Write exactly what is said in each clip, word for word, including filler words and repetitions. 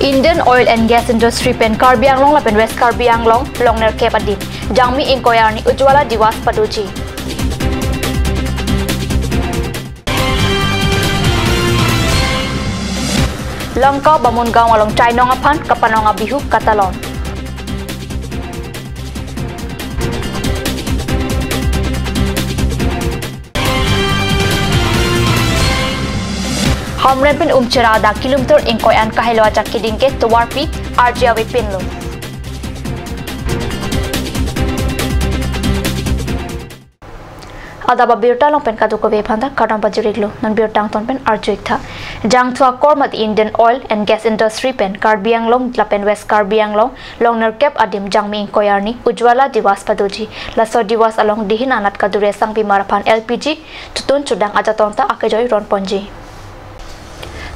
Indian Oil and Gas Industry pen Karbi Anglong lapen West Karbi Anglong longnerkep adim Jangmi ingkoi arni Ujjwala Diwas padoji. Lanka Bamungaon along chainong aphan kapanong abihu katalon. Hamren pen Umchera adak kilometer ingkoi an kahelo ajak keding ke tovarpi arje avepinlo. Adap abirta along pen kadokave aphanta kardom pajir-iklo. Non birta angton pen arju-iktha. Jangthu akor mate Indian Oil and Gas Industry pen Karbi Anglong lapen West Karbi Anglong longnerkep adim Jangmi ingkoi arni Ujjwala Diwas padoji. Laso Diwas along dihin anat kaduri asangpimar aphan L P G chotun chodang ajaton ta akejoi ronponji.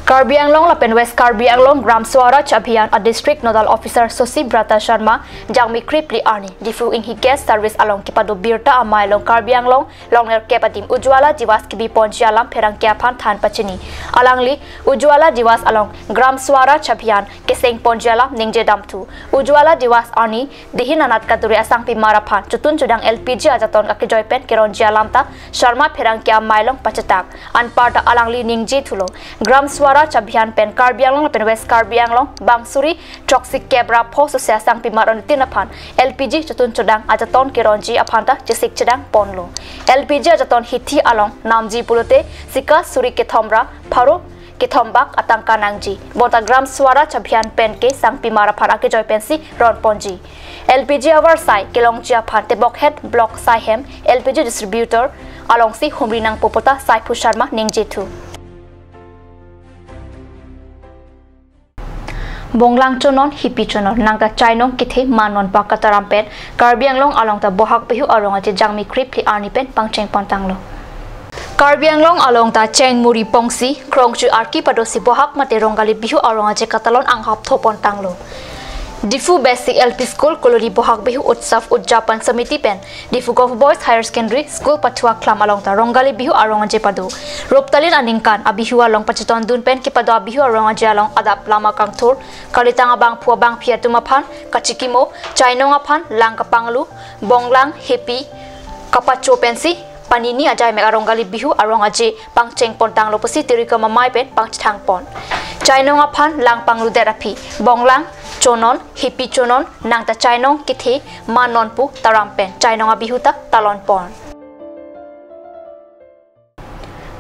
Karbi Anglong lapen West Karbi Anglong Gram Swaraj Abhiyan a District Nodal Officer Sosibrata Sharma Jangmi krepli arni Diphu Inghi Gas Service along kepado birta amei along Karbi Anglong longnerkep adim Ujjwala Diwas kebiponji alam pherangke aphan than pachini. Alangli Ujjwala Diwas along Gram Swaraj Abhiyan kesengponji alam ningje damthu. Ujjwala Diwas arni dihin anat kaduri asangpimar aphan chotun chodang L P G ajaton akejoi pen keronji alam ta Sharma pherangke amei along pachetak. Anparta alangli ningjethulo, Gram Swaraj Abhiyan pen Karbi Anglong lapen West Karbi Anglong bang suri throksi kep ra pho sose asangpimar anutin aphan L P G chotun chodang ajaton keronji aphanta chesik chedangponlo. L P G ajaton hithi along namji pulote sika suri kethom ra pharo kethombak atangka nangji. Bonta Gram Swaraj Abhiyan pen ke sangpimar aphan akejoi pensi ronponji. L P G avarsai kelongji aphan Tebokhet Block Saihem L P G Distributor alongsi humri nangpo pu ta Saiphu Sharma ningjethu. Bonglang chonon, hipi chonon, nangta chainong kethe ma non pu kataram pen Karbi Anglong along ta Bohag Bihu arong aje Jangmi krepli arni pen pangchengpontanglo. Karbi Anglong along ta cheng muri pongsi krongchu arki padosi Bohag mate Rongali Bihu arong aje katalon anghap thopontanglo. Diphu Basic L P School Colony Bohag Bihu Utsav Udjapan Samiti pen Diphu Govt Boys Higher Secondary School pathu aklam along ta Rongali Bihu arong aje pado. Roptalin aningkan abihu along pachetondun pen kepado abihu arong aje along adap lama kangthur, kalitang abangphu abangphi atum aphan kachikimo, chainong aphan lang kapanglu, bonglang, hipi kapacho pensi panini ajaimek a Rongali Bihu arong aje pangchengpontanglo pusi tirikom amei pen pangchethangpon. Chainong aphan lang pangludet aphi, bonglang chonon, hipi chonon, nangta chainong kethe ma non pu taram pen chainong abihu ta talonpon.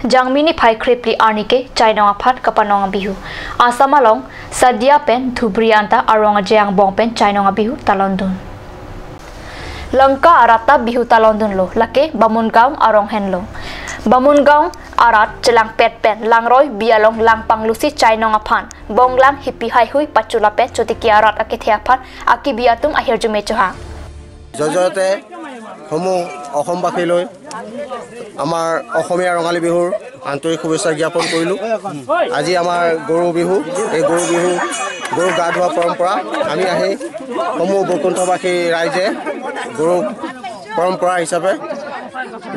Jangmi niphai krepli arni ke chainong aphan kapanong abihu. Assam along Sadia pen Dhubri anta arong aje angbong pen chainong abihu talondun. Lanka arat ta bihu talondunlo, lake Bamungaon arong henlo. Bamungaon arat chelangpet pen Langroi bi along lang panglusi chainong aphan bonglang, hipi, haihui pacho lapen chotiki arat akethe aphan akibi atum ahirjume chohang. জয়জয়তে সমূহ অসমবাসীলৈ আমাৰ অসমীয়া ৰঙালী বিহুৰ আন্তৰিক শুভেচ্ছা জ্ঞাপন কৰিলোঁ। আজি আমাৰ গৰু বিহু, এই গৰু বিহু, গৰু গা ধোৱা পৰম্পৰা। আমি আহি সমূহ বৈকুণ্ঠবাসী ৰাইজে গৰু পৰম্পৰা হিচাপে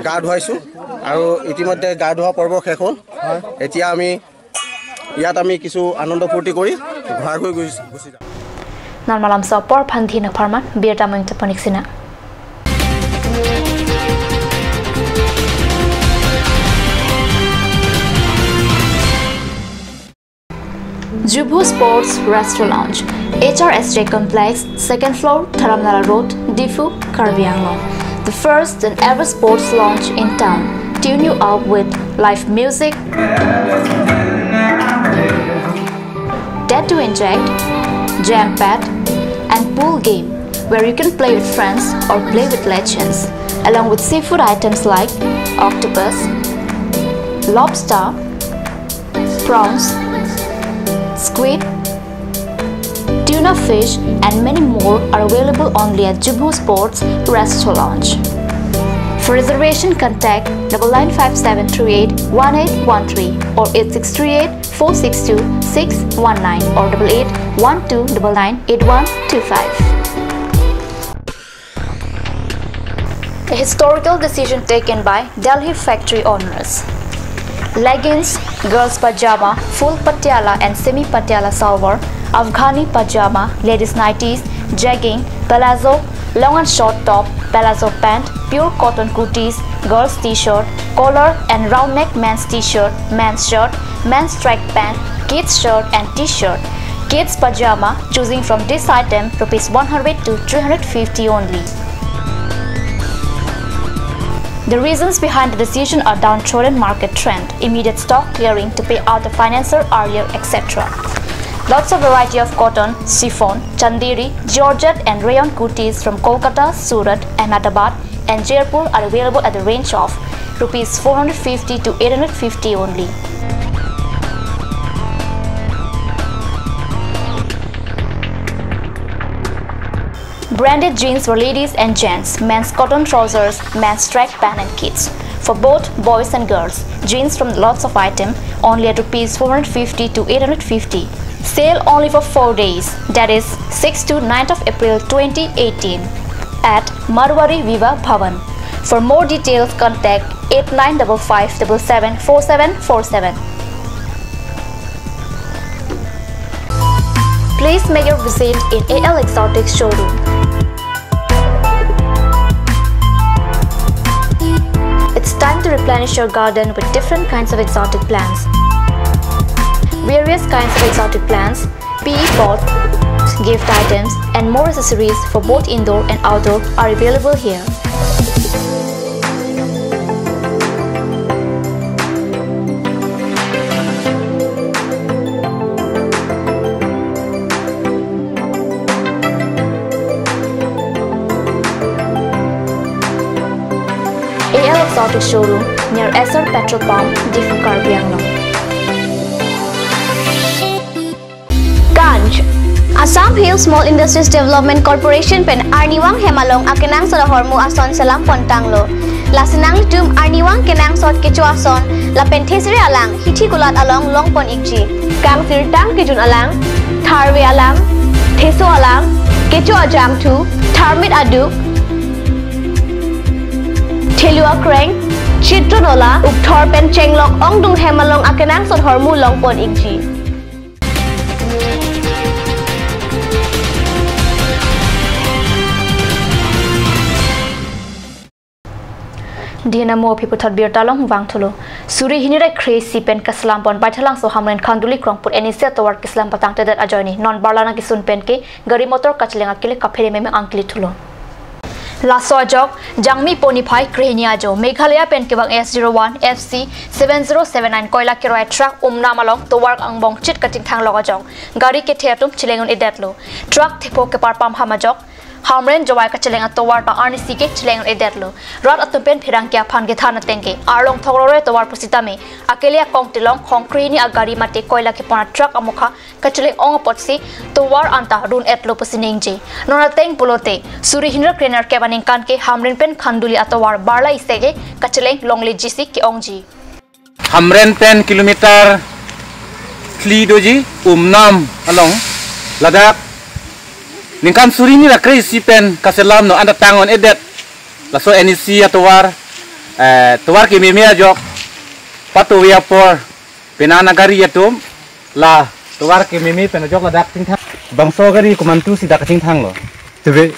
গা ধুৱাইছোঁ আৰু ইতিমধ্যে গা ধোৱা পৰ্ব শেষ হ'ল। এতিয়া আমি ইয়াত আমি কিছু আনন্দ ফূৰ্তি কৰি ঘূৰা ঘূৰি গুচি গুচি যাম। Nalmalam sopor phan dhin apharman birta mengte ponik sina. Jubhu Sports Restaurant Lounge, H R S J Complex, second floor, Dharamnala Road, Diphu, Karbi Anglong. The first and ever sports lounge in town. Tune you up with live music, tattoo inject, jam pad, and pool game where you can play with friends or play with legends, along with seafood items like octopus, lobster, prawns, squid, tuna fish, and many more are available only at Jubhu Sports Restaurant Lounge. For reservation, contact double nine five seven three eight one eight one three or eight six three eight four six two six one nine or double eight one two double nine eight one two five. A historical decision taken by Delhi factory owners. Leggings, girls pajama, full patiala and semi patiala salwar, Afghani pajama, ladies nighties, jegging, palazzo, long and short top, palazzo pant, pure cotton kurtis, girls t-shirt, collar and round neck men's t-shirt, men's shirt, men's track pant, kids shirt and t-shirt, kids pajama, choosing from this item, rupees one hundred to three hundred fifty only. The reasons behind the decision are downtrodden market trend, immediate stock clearing to pay out the financier earlier, et cetera. Lots of variety of cotton, chiffon, chanderi, georgette and rayon kurtis from Kolkata, Surat, Ahmedabad and Jaipur are available at the range of rupees four hundred fifty to eight hundred fifty only. Branded jeans for ladies and gents, men's cotton trousers, men's track pant and kids. For both boys and girls, jeans from lots of item, only at rupees four hundred fifty to eight hundred fifty. Sale only for four days, that is sixth to ninth of April twenty eighteen, at Marwari Vivah Bhavan. For more details, contact eight nine double five double seven four seven four seven. Please make your visit in A L Exotic showroom. It's time to replenish your garden with different kinds of exotic plants. Various kinds of exotic plants, P E pots, gift items, and more accessories for both indoor and outdoor are available here. A L Exotic Showroom near Essar Petrol Pump, Diphu, Karbi Anglong. Ganj. Assam Hill Small Industries Development Corporation pen arnivang hem along akenangsot ahormu ason selam pontanglo. Lasi nanglitum arnivang kenangsot kecho ason lapen thesere alang hithi kulat along longpon ikji. Kangsirtang kejun alang, tharve alang, theso alang, kecho ajangthu, tharmit aduk, thelu akreng, chitro nola, ukthor pen chenglok ongdung hem along akenangsot ahormu longpon ikji. Dihena mo aphi puthot birta along vangthulo. Suri hini ra kre-isi pen kaselam pon Baithalangso Hamren Khanduli Krongput N E C atovar keselam patangtedet ajoine non barla nangkesun pen ke gari motor kacheleng akele kaphere meme angkili thulo. Laso ajok, Jangmi po niphai krehini ajo, Meghalaya pen kevang S zero one F C seven zero seven nine koila keroi truck Umnam along tovar angbong chit kachingthang lok ajok, gari kethe atum cheleng un-edetlo. Truck thepo kepar pamham ajok, Hamren Jowai kacheleng atovar ta arnisi ke cheleng un-edetlo. Rat atum pen pherangke aphan kethan ateng ke arlong thoklo re tovar pusitame akele akong telong khong krehini agari mate koila kepon atruck amokha kacheleng ong apotsi tovar anta run-etlo pusi ningje. Non ateng pulote suri hini ra kre nerkep aningkan ke Hamren pen Khanduli atovar barla isi ke kacheleng longleji si ke-ongji. Hamren pen kilometer phli doji Umnam along ladak ningkan suri hini ra kre-isi pen kaselam non anta tang un-edet. Laso N E C atovar, eh, tovar kememe ajok patuve apor penang gari atum la tovar kememe pen ajok ladak chingthang. Bangso gari komantu si dak chingthanglo? Teve.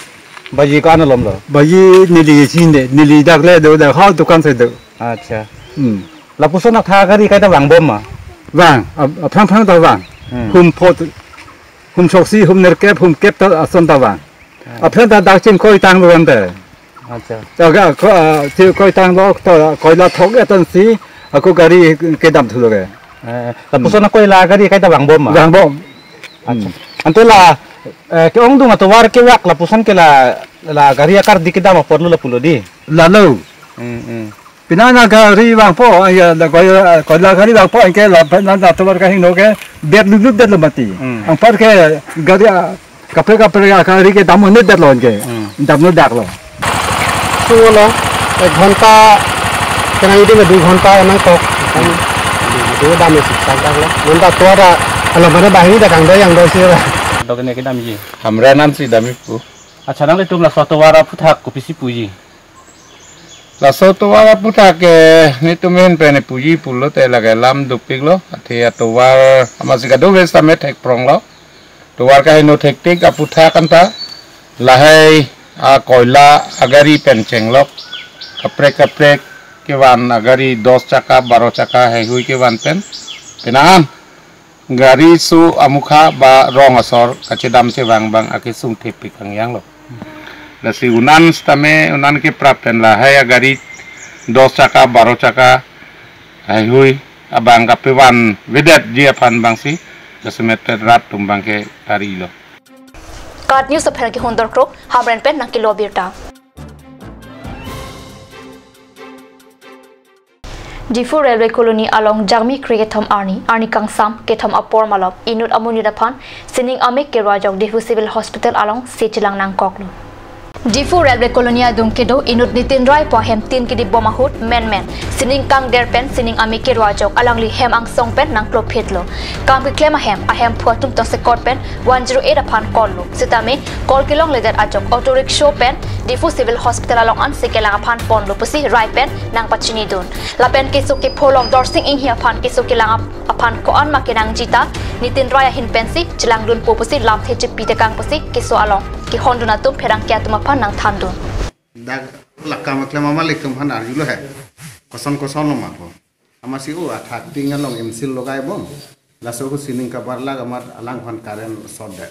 Baji ko-an alomlo? Baji neli chinde, neli dak le do, dak ha dukan si do. Acha. Hmm. Lapuson atha gari kaita vangbom ma? Vang, ap-, aphrang phrang ta vang. Hmm. Hum phot, hum shoksi, hum nerkep, hum kep ta ason ta vang. Hmm. Aphrang ta dak chingkoi tanglo ante. Acha. Dak ko, ah, chingkoi tanglo to koila thok-et ansi ako gari kedam thulo ke. Eh, lapuson akoila gari kaita vangbom ma? Vangbom. Acha. Hmm. Ante la, eh, ke-ongdung atovar kevak lapuson ke la, la gari akardi kedam aporlo lapulo di? Lalo. Hmm, hmm. Penang gari vangpo, ya, la koila, koila gari vangpo, anke la penang atovar kahingno ke bet lulutdetlo mati. Hmm. Anpar ke gari, ah, kapre kapre gari kedam un-edetlo anke. Hmm. Damno daklo. Sunglo, ek ghonta, kenang idi me dui ghonta nangkok. Kan, dui dam isi sak daklo. Non ta tovar ta, alo mana bahini ta kangdoi kangdoi si ra. Dok ne kedamji. Hamren ansi damji pu. Acha, nanglitum laso tovar aphuthak kopisi puji? Laso tovar aphuthak ke netum ahin pen puji pulote lake lam dopiklo. Athe atovar amatsi kadokave sitame thekpronglo. Tovar kaheno thektik aputhak anta lahai akoila agari pen chenglok kaprek kaprek kevan agari dos chaka, baro chaka heihui kevan pen penang an gari su amukha ba rong asor kachedam chevang abang akesung thepik kangyang lo. Lasi un-an sitame un-an keprap pen lahai agari dos chaka, baro chaka heihui abang kapevan vedetji aphan abangsi jasemet rat atum abang ke tari lo. KAT News aphan ke Hundor Krok, Hamren pen nangkelo birta. Diphu Railway Colony along Jangmi kre kethom arni, arni kangsam kethom apor malom inut amonit aphan sining ame kerua ajok Diphu Civil Hospital alongsi chelang nangkoklo. Diphu Railway Colony adung kedo inut Nitin Rai pu ahem tin kedip bom ahut menmen sining kangder pen sining ame kerua ajok alangli hem angsong pen nangklophitlo. Kam keklem ahem, ahem phu atum tosekot pen one zero eight aphan call lo. Sitame call kelongledet ajok auto rickshaw pen Diphu Civil Hospital along ansi kelang aphan ponlo pusi Rai pen nangpachinidun. Lapen keso kepho along Dorsing Inghi aphan keso kelang ap-, aphan ko-an ma kenangji ta Nitin Rai ahin pensi chelangdunpo pusi lamthe chepi tekang pusi keso along kehondun atum pherangke atum aphan nangthandun. Dak lakam klem amat ilitum aphan arjulo he. Koson koson lo ma ko. Amatsi o athak tin along M C logai bom. Laso ko sining kabarlak amat alangphan current short det.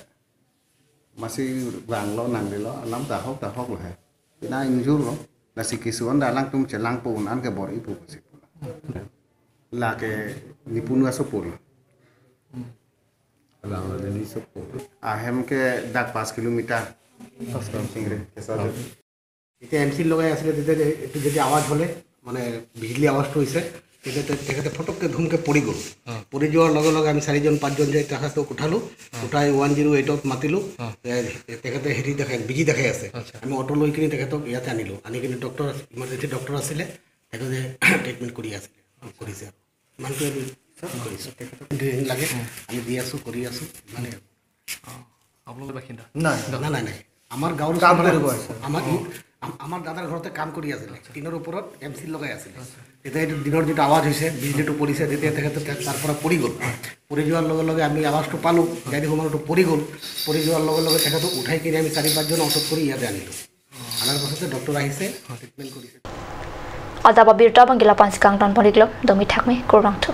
Amatsi vanglo nanglelo alam dahok dahok lo he. Pina injure lo. Lasi keso an da alangtum chelangpo un-an ke bor-ipo pusi pu. Lake nipunu asopo lo. Ahem ke dak পাঁচ kilometre. Singri. এতিয়া M C লগাই আছিলে, তেতিয়া যে এইটো যদি আৱাজ হ'লে, মানে বিজুলী আৱাজটো হৈছে, তেতিয়া তে-, তেখেতে ফটককে ধুমকে পৰি গ'ল। পৰি যোৱাৰ লগে লগে আমি চাৰিজন পাঁচজন যাই তেখেতক উঠালো। উঠাই ওৱান জিৰ' এইটত মাতিলো। এ, তেখেতে হেৰি দেখাই, বিজি দেখাই আছে। আমি অটো লৈ কিনি তেখেতক ইয়াতে আনিলো। আনি কিনি ডক্টৰ, ইমাৰ্জেঞ্চি ডক্টৰ আছিলে, তেখেতে ট্ৰিটমেণ্ট কৰি আছিলে, কৰিছে আৰু। ইমানটো আমি কৰিছো। লাগে, আমি দি আছো, কৰি আছো, মানে আপোনালোকৰ বাসিন্দা? নাই। নাই, নাই, নাই। আমাৰ গাঁৱৰ কাম ওচৰৰে। কৰিব আহিছে। আমাৰ ই-, আম-, আমাৰ দাদাৰ ঘৰতে কাম কৰি আছিলে। টিনৰ ওপৰত এম চি লগাই আছিলে। তেতিয়া এইটো দিনৰ যিটো আৱাজ হৈছে, বিজুলীটো পৰিছে, তেতিয়া তেখেতে তে-, তাৰ পৰা পৰি গ'ল। পৰি যোৱাৰ লগে লগে আমি আৱাজটো পালো, গাড়ী সোমালটো পৰি গ'ল। পৰি যোৱাৰ লগে লগে তেখেতক উঠাই কিনে আমি চাৰি পাঁচজন অটোত কৰি ইয়াতে আনিলো। আনাৰ পাছতে ডক্টৰ আহিছে, ট্ৰিটমেণ্ট কৰিছে। Adap abirta abang ke lapu-an si kangton pon-iklo, domi thakme, kurvangthu.